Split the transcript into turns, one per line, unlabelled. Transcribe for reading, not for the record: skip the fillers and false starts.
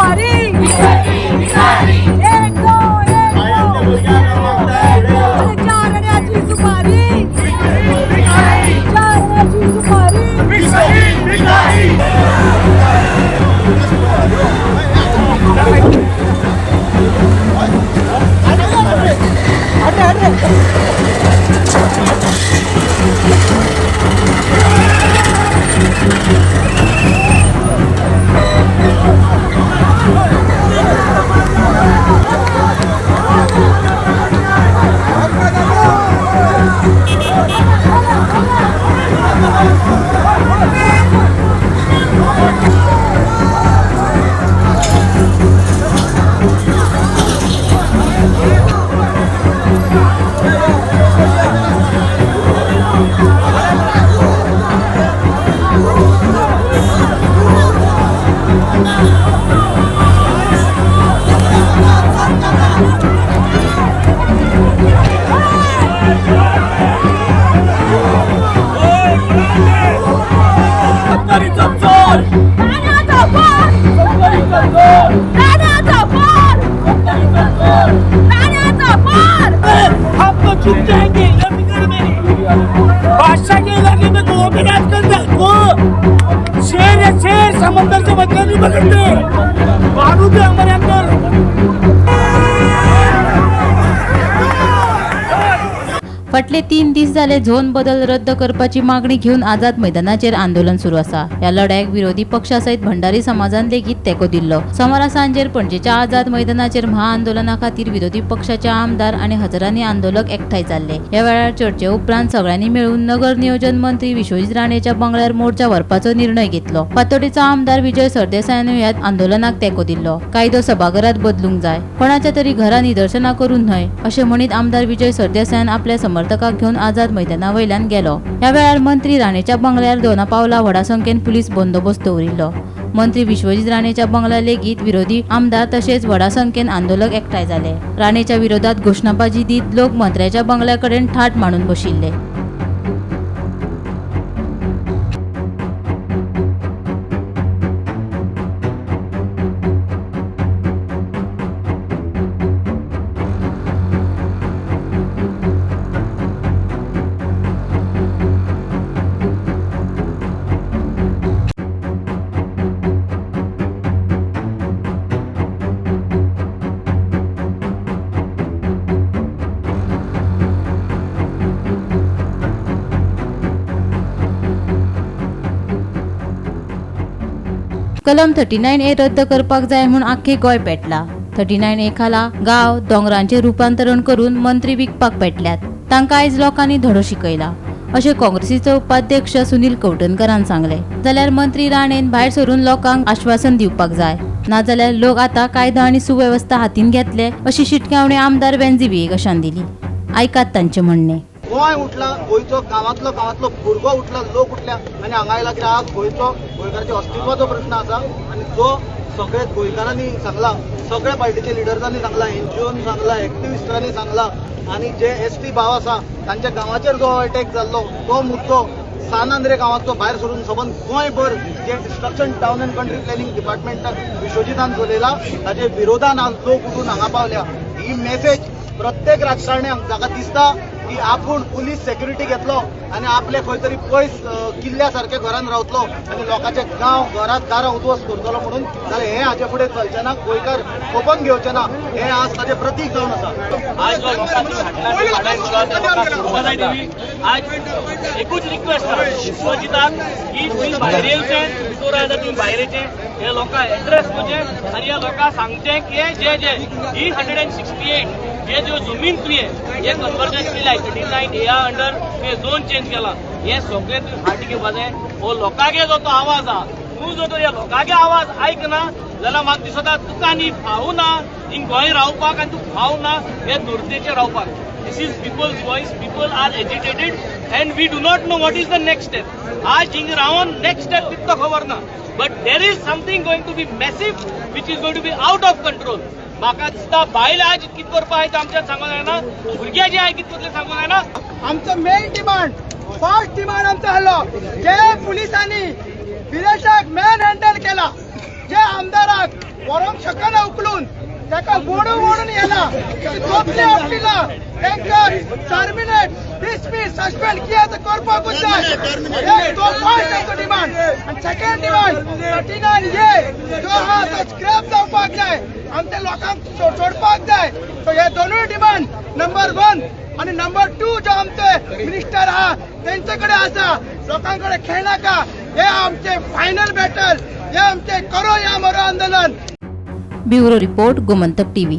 सुपारी. एक दो, एक दो. अरे चार आण्याची सुपारी, चार आण्याची सुपारी. राणाचा पार, राणाचा पार, राणाचा पार.
हम तो चुप जाएंगे, ये फिक्र मेरी. बादशाह के इलाके में गोवा में राज करता है वो शेर है, शेर समंदर से बचकर नहीं पकड़ते. बारूद है हमारे अंदर.
फाटले 3 दीस जाले झोन बदल रद्द करपाची मागणी घेवन आझाद मैदानाचेर आंदोलन सुरू आसा. ह्या लढ्याक विरोधी पक्षा सयत भंडारी समाजान लेगीत तेंको दिल्लो. सोमारा सांजेर पणजेच्या आझाद मैदानाचेर महाआंदोलना खातीर विरोधी पक्षाचे आमदार आनी हजारांनी आंदोलक एकठांय जाल्ले. ह्या वेळार चर्चे उपरांत सगळ्यांनी मेळून नगर नियोजन मंत्री विश्वजीत राणेच्या बंगल्यार मोर्चा व्हरपाचो निर्णय घेतलो. फातोडेचो आमदार विजय सरदेसायानूय ह्या आंदोलनाक तेंको दिल्लो. कायदो सभाघरात बदलूंक जाय, कोणाच्या तरी घरा निदर्शनां करून न्हय अशें म्हणीत आमदार विजय सरदेसायान आपल्या समर्थकांक घेवन आझाद मैदाना वयल्यान गेलो. ह्या वेळार मंत्री राणेच्या बंगल्यार दोना पावला व्हडा संख्येन पुलीस बंदोबस्त दवरिल्लो. मंत्री विश्वजीत राणेच्या बंगल्यार लेगीत विरोधी आमदार तशेंच व्हडा संख्येन आंदोलक एकठांय जाले. राणेच्या विरोधात घोशणाबाजी दीत लोक मंत्र्याच्या बंगल्या कडेन ठाट मांडून बशिल्ले. कलम 39A रद्द करपाक जाय म्हूण आख्खे गोंय पेटला. 39A खाला गांव दोंगरांचें रुपांतरण करून मंत्री विकपाक पेटल्यात. तांकां आयज लोकांनी धडो शिकयला अशें काँग्रेसीचो उपाध्यक्ष सुनील कवठणकरान सांगलें. जाल्यार मंत्री राणेन भायर सरून लोकांक आश्वासन दिवपाक जाय, नाजाल्यार लोक आतां कायदो आनी सुवेवस्था हातीन घेतले अशी शिटकावणी आमदार वेंझी व्हिएगशान दिली. आयकात तांचें म्हणणें.
गोंय उठला, गोंयचो गांवांतलो गांवांतलो भुरगो उठला, लोक उठल्या आनी हांगा आयला की आज गोंयचो गोंयकाराच्या अस्तित्वाचो प्रश्न आसा. आनी जो सगळे गोंयकारांनी सांगला, सगळ्या पार्टीच्या लिडर्सांनी सांगला, एनजीओन सांगला, एक्टिविस्टांनी सांगला आनी जे एस टी भाव आसा तांच्या गांवाचेर जो अटॅक जाल्लो तो मुद्दो सान आंद्रे गांवांतलो भायर सरून सबंद गोंयभर जे destruction town and country planning डिपार्टमेंटाक विश्वजितान चलयला ताजे विरोधान आज लोक उठून हांगा पावल्या. ही मेसेज प्रत्येक राजकारण्यांक जाका दिसता की आपूण पुलीस सेक्युरिटी घेतलो आनी आपले खंय तरी पयस किल्ल्या सारक्या घरान रावतलो आनी लोकांचे गांव घरात दारां उद्ध्वस्त करतलो म्हणून, जाल्यार हें हाजे फुडें चलचें ना. गोंयकार खपोवन घेवचे ना. हें आज ताजें प्रतीक जावन आसा.
आज जो लोकांनी हाडला ते लढाई सुरू आसा, लोकांक सोडपा जाय तेमी. आज एकूच रिक्वेस्ट आसा विश्वजिताक की तुमी भायर येवचें, भितर आयला तुमी भायर येवचें, हे लोकांक एड्रेस करचें आनी ह्या लोकांक सांगचें की हे जे जे ही 168 हे ज्यो जमीन तुवें हे कन्वर्जन केल्या 39A under तुवें झोन चेंज केला, हे सगळें तुवें फाटीं घेवपा जाय. हो लोकांगे जो तो आवाज आहा, तूं जर तर ह्या लोकांगे आवाज आयकना जाल्यार म्हाका दिसता तुका आनी फावना हिंग गोंय रावपाक आनी तूं फावना हे धर्तेचेर रावपाक. This is people's voice. People are agitated and we do not know what is the next step. आज हिंग रावन नेक्स्ट स्टेप कितलो खबर ना, but there is something going to be massive which is going to be out of control. म्हाका दिसता बायल आज कितें करपा आहाय तें आमच्यान सांगूंक जायना, भुरगे जे आहाय कितें करतले सांगूंक जायना.
आमचो मेन डिमांड, फर्स्ट डिमांड आमचो आहलो, जे पुलिसांनी विरेशाक मॅन हँडल केला, जे आमदाराक व्हरोंक शकना उखलून ताका ओडून ओडून येला तोपले आपटीला तांकां टर्मिनेट, डिसमीस, सस्पेंड कितें तें करपाकूच जाय. एक तो फर्स्ट आमचो डिमांड आनी सेकंड डिमांड, 39 ए जो आहा तो स्क्रॅप जावपाक जाय, आमच्या लोकांक सोडपाक जाय. सो हे दोनूय डिमांड नंबर वन आणि नंबर टू जो आमचे मिनिस्टर आहा तेंचे कडेन आसा, लोकां कडेन खेळनाका. हे आमचे फायनल बॅटल, हे आमचे करो या मरो आंदोलन.
Bureau report, Gomantak TV.